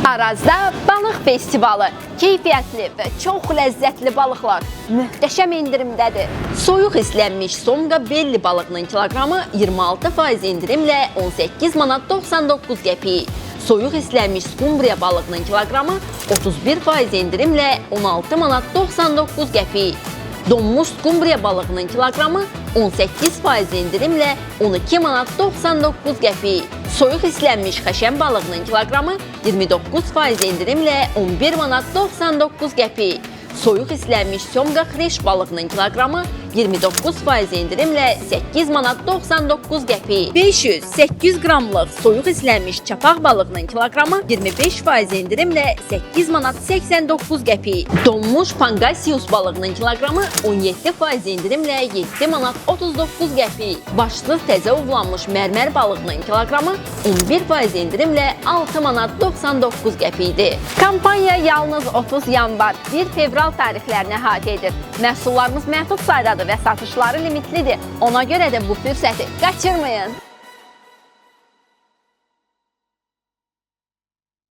Arazda balıq festivalı. Keyfiyyətli və çox ləzzətli balıqlar möhtəşəm endirimdədir. Soyuq islənmiş somqa belli balığının kiloqramı 26% endirimlə 18 manat 99 qəpik. Soyuq islənmiş skumbriya balığının kiloqramı 31% endirimlə 16 manat 99 qəpik. Donmuş skumbriya balığının kiloqramı 18% endirimlə 12 manat 99 qəpik. Soyuq islənmiş xəşən balığının kiloqramı 29% endirimlə 11 manat 99 qəpik. Soyuq islənmiş syomqa xreş balığının kiloqramı 29% endirimlə 8 manat 99 qəpik. 500-800 qramlıq soyuq islənmiş çapaq balığının kiloqramı 25% endirimlə 8 manat 89 qəpik. Donmuş pangasius balığının kiloqramı 17% endirimlə 7 manat 39 qəpik. Başsız təzə ovlanmış mərmər balığının kiloqramı 11% endirimlə 6 manat 99 qəpikdir. Kampaniya yalnız 30 yanvar, 1 fevral tarixlərini əhatə edir. Məhsullarımız məhdud saydadır və satışları limitlidir. Ona görə də bu fürsəti qaçırmayın.